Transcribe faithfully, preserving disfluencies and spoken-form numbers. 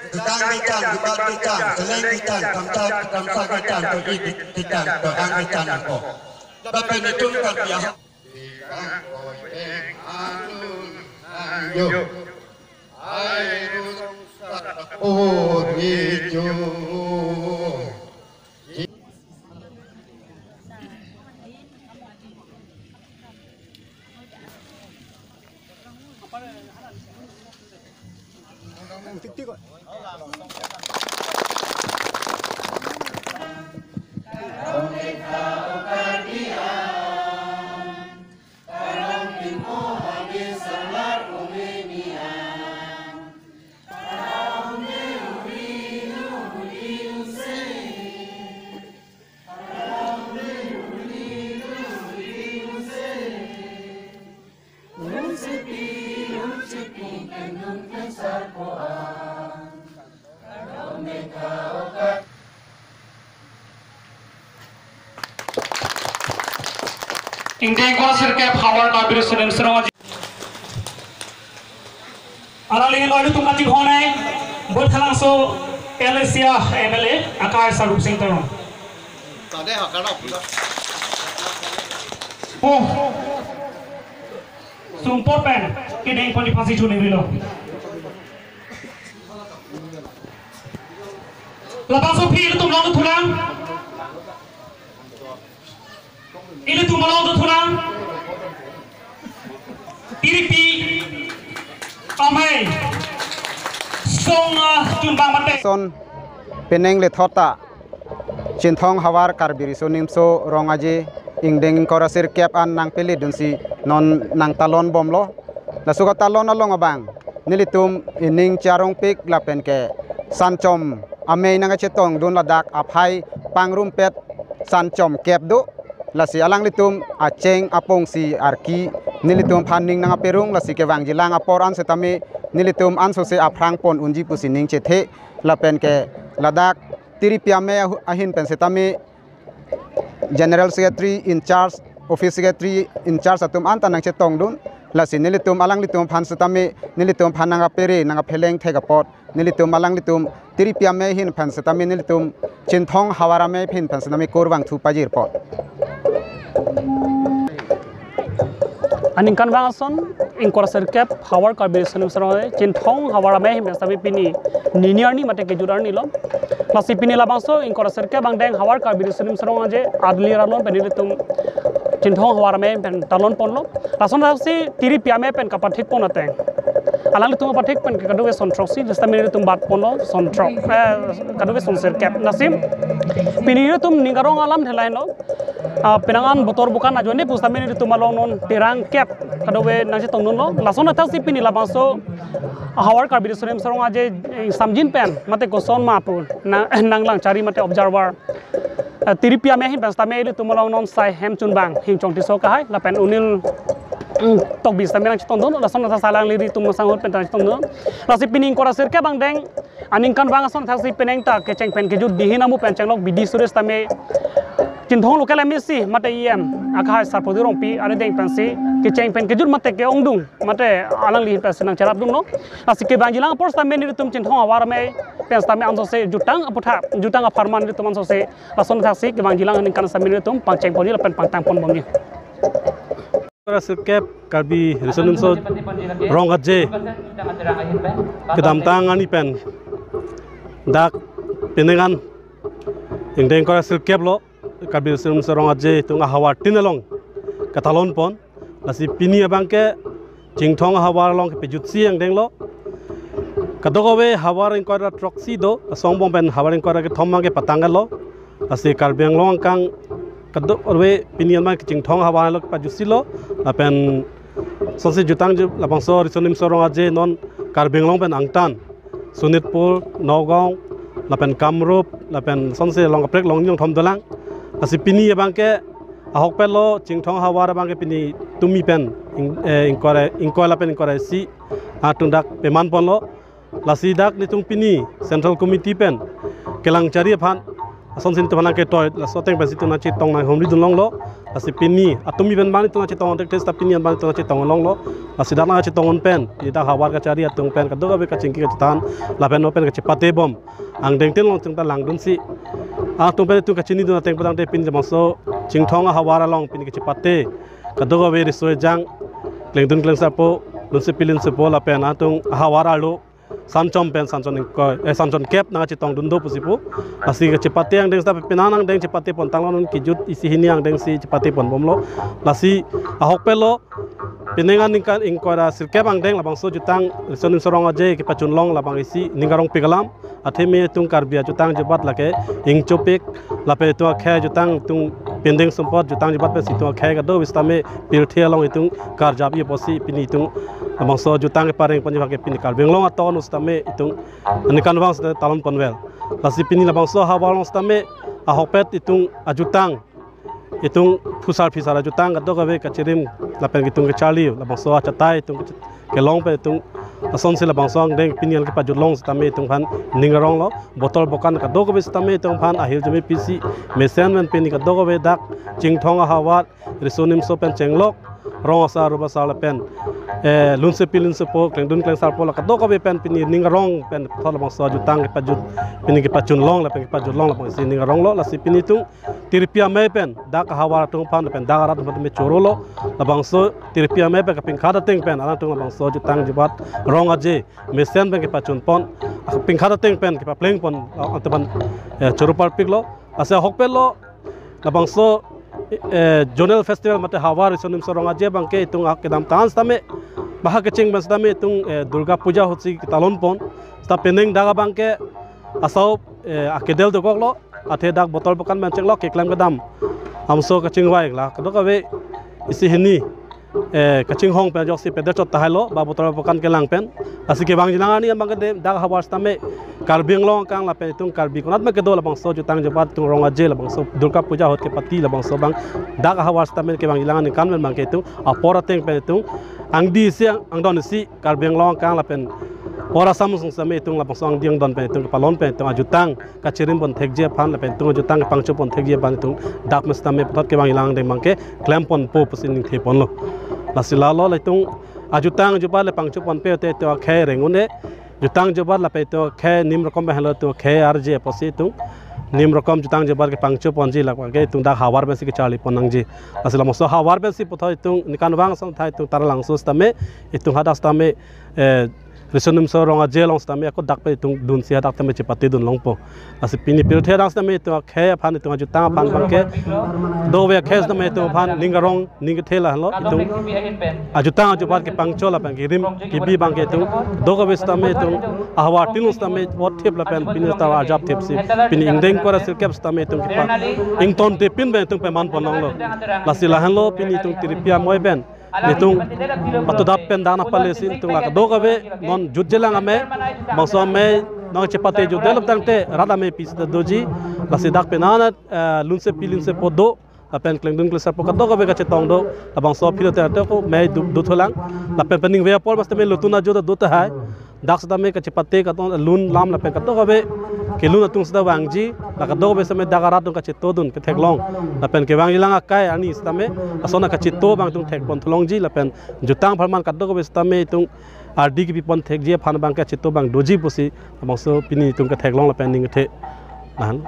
Kedang ketan, kebat ketan, seleng ketan, kamsa, kamsa ketan, to i ketan, to ang ketan ako. Lapen itum Karbi ah. Ingdeng ingkoi ra sirkep Hawar Karbi Riso Nimso Rong Aje. Alangli henlo ilitum kachinghon ai, Bothalangso L A C M L A, akai Sarup Sing Teron. Tade hakana puda. Oh. Sumpot pen kedeng pon di pasi chuni bilo. Labangso aphi ilitum longthulang. Ilitum longthulang. Tiripi amei song, ah, chunbang mate. Son penang lethot ta Chinthong Hawar Karbi Riso Nimso Rong Aje ingdeng ingkoi ra sirkep an nangpele dunsi non nangtalon bomlo. Laso katalon along abang nelitum ining charongpik lapen ke Sanchom amei nangkachetongdun ladak aphai pangrumpet Sanchom kep do. Lasi alanglitum acheng apongsi arki nelitum aphan ning nangkaperung, lasi kevangjilang apor an setame nelitum ansose aphrang pon unji pusi ning chethe lapen ke ladak Tiripi amei ahu-, ahin pen setame General Secretary in charge, Office Secretary in charge atum anta nangchetongdun. Lasi nelitum alanglitum aphan setame nelitum aphan nangkapere nangkapheleng thek apot nelitum alanglitum Tiripi amei ahin pen setame nelitum Chinthong Hawar amei ahin pen setame kurvangthu pajirpo. Aningkanvang ason ingkoi ra sirkep Hawar Karbi Riso Nimso Rong Aje Chinthong Hawar amei ahin pen setame pini nini arni mate kejut arni lo. Lasi pini labangso ingkoi ra sirkep angdeng Hawar Karbi Riso Nimso Rong Aje adli ralon pen ilitum Chinthong Hawar amei pen talon ponlo. Lason athak si Tiripi amei pen kapathik pon ateng alanglitum kapathik pen ke kadokave son throksi, sitame ilitum bat ponlo son throk, eh, kadokave son sirkep. Lasi pini ilitum ning karong alamthe lahenlo. Ah, penang an botor bukan ajoine pusitame ilitum along non terang kep kadokave nangchetongdunlo. Lason athak si pini labangso Hawar Karbi Riso Nimso Rong Aje, eh, samjin pen mate koson ma pu nang, nanglang chari mate observer, eh, Tiripi amei ahin pen setame ilitum along non sai hem chunbang Hingchong Tisso Kahai lapen Unil, mm, Tokbi setame nangchetongdun, lason athak si alangli ilitum asanghot pen nangchetongdun. Lasi pini ingkoi ra sirkep angdeng aningkanvang ason athak si penang ta kecheng pen kejut dihin amu pen chenglok B D Suresh tame Chinthong local M A C mate E M akhai Sarpodi Rongpi arideng pensi kecheng pen kejut mate ke-ongdung mate alangli ahin pensi nangcherapdunlo. Lasi kevangjilang apor setame nelitum Chinthong Hawar amei pen setame ansose jutang aputhak, jutang apharman nelitum ansose lason athak si kevangjilang aningkan setame nelitum pangcheng ponji lapen pangtang pon bomji. Sirkep Karbi Riso Nimso Rong Aje kedamtang arni pen dak penang an ingdeng ingkoi ra sirkep lo Karbi Riso Nimso Rong Aje atum ahavar tin along katalon pon. Lasi pini abang ke Chinthong havar along kepajutsi angdeng lo. Kadokave havar ingkoi ra throksi do, asong bom pen havar ingkoi ra kethom abang ke patang lo. Lasi Karbi Anglong angkang kadokave pini abang ke Chinthong havar along kepajutsi lo. Lapen sonsi jutang ju labangso Riso Nimso Rong Aje non Karbi Anglong pen angtan Sonitpur, Nagaon, lapen Kamrup, lapen sonsi along kaprek along ningthom dolang. Lasi pini abang ke ahokpet lo Chinthong havar abang ke pini tumi pen ing-, eh, ingkoi ra, ingkoi lapen ingkoi ra isi atum dak peman ponlo. Lasi dak nelitum pini Central Committee pen kelang chari aphan asonsi nelitum aphan ketoi, laso ateng pensi itum nangchetong nanghumri dunlonglo. Lasi pini atumi pen bang itum chetong thekthedet, pini an bang itum chetong longlo. Lasi dak nangchetong pen, dak havar kachari atum pen kadokave kachingki kachethan lapen non pen kachepate bom angdeng tin along itum ta langdunsi atum pen itum kachinidun ateng padang te pini labangso Chinthong ahavar along pini kachepate kadokave riso ejang, klengdun klengsarpo, lunsepi lunsepo lapen atum ahavar arlo sanchom pen sanchon ingkoi, eh, sanchon kep nangchetongdun do pusi pu. Lasi kachepate angdeng seta penang angdeng chepate pon tanglo, non kejut isi hini angdeng si chepate pon bomlo. Lasi ahokpet lo, penang aningkan ingkoi ra sirkep angdeng labangso jutang Riso Nimso Rong Aje kepachun long labang isi ning arongpik alam. Athema itum Karbi ajutang jubat lake ingchopik lapen itum akhei ajutang itum pending sumpot jutang jubat pensi itum akhei kadokave sitame pirthe along itum karjap-i apotsi pini itum labangso jutang kepareng ponji abangke pini Karbi Anglong aton sitame itum aningkanvang sitame talon ponvel. Lasi pini labangso havar along sitame ahokpet itum ajutang itum phusar phisar ajutang kadokave kachirim lapen itum kacharli labangso achatai itum kelong pen itum asonsi labangso angdeng pini an kepajut long sitame itum aphan ning aronglo. Botol bokan kadokave sitame itum aphan ahirjume pisi mesen pen pini kadokave dak Chinthong ahavar, Riso Nimso pen chenglok, rong asar rup asar lapen, eh, lunsepi lunsepo, klengdun klengsarpo la kadokave pen pini ning arong pen puthot labangso ajutang kepajut, pini kepachun long lapen kepajut long labang isi ning aronglo. Lasi pini itum tiripi amei pen dak ahavar atum aphan pen dak arat atum aphan me chorolo. Labangso tiripi amei pen kapingkhat ateng pen alangtum labangso jutang jubat Rong Aje mesen pen kepachun pon, kapingkhat ateng pen kepapleng pon, eh, atum aphan, eh, choro parpiklo. Lasi ahokpet lo labangso, eh, zonal festival mate havar Riso Nimso Rong Aje abangke itum kedamtang sitame, baha kecheng pen sitame itum, eh, Durga Puja ahutsi ketalon pon. Seta penang dak abangke asau, eh, akedel dokoklo, athe dak botol bokan pen chenglok keklem kedam, amso kachingvai la kadokave isi hini, eh, kachinghong pen ajoksi peder chot tahailo, ba botol bokan kelang pen. Lasi kevangjilang arni abangke de dak havar sitame Karbi Anglong akang lapen itum Karbi konat ma kedo labangso jutang jubat itum Rong Aje labangso Durga Puja ahut kepati labangso abang dak havar sitame kevangjilang aningkan pen abangke itum apor ateng pen itum angdi isi ang-, angdon isi Karbi Anglong akang lapen Upper Assam sung sitame itum labangso angdi angdon pen itum kepalon pen itum ajutang kachirim pon thekji aphan lapen itum ajutang kepangcho pon thekji aphan itum dak mes sitame puthot kevangjilang angdeng abangke klem ponpo pusi ningthe ponlo. Lasi lalo la itum ajutang jubat le pangcho ponpe te itum akhei reng un-e, jutang jubat lapen itum akhei nim rokom pen helo itum akhei arje apotsi itum nim rokom jutang jubat kepangcho ponji labangke itum dak havar pensi kecharli pon nangji. Lasi labangso havar pensi puthot itum ningkanvang asonthot itum Taralangso sitame itum hadak sitame, eh, Riso Nimso Rong Aje along sitame ako dak pen itum dunsi hadak tame chepate dun longpo. Lasi pini pirthe adang sitame itum akhei aphan itum ajutang aphan abangke, dove akhei sitame itum aphan ning arong ning kethe lahelo itum ajutang ajubat kepangcho lapen kerim kebi abangke itum dove sitame itum ahavar tin sitame vot thip lapen pini ta arjap thipsi pini ingdeng ingkoi ra sirkep sitame itum kepa ingtonte pin pen itum peman pon longlo. Lasi lahenlo pini itum tiripi amei pen itum patudap pen dak nangpale si itum la kadokave non jutjelang amei, bangso amei nangchepate jutdet tangte rat amei pisi ta doji. Lasi dak penang, eh, lunsepi lunsepo do lapen klengdun klengsarpo kadokave kachetong do, labangso aphi lote ate ko mei du, dothulang lapen peningve apor bas tame lotun ajo do tahai. Dak sitame kachepate katong lun lam lapen kadokave kelun atum sita vangji, la kadokave sitame dak arat atum kachetodun ketheklong lapen kevangjilang akai arni sitame ason akachetong abang itum thek pon thulongji lapen jutang apharman kadokave sitame itum ardi kepi pon thekji aphan abangke kachetong abang doji pusi labangso pini itum ketheklong lapen ning kethe. Lahan.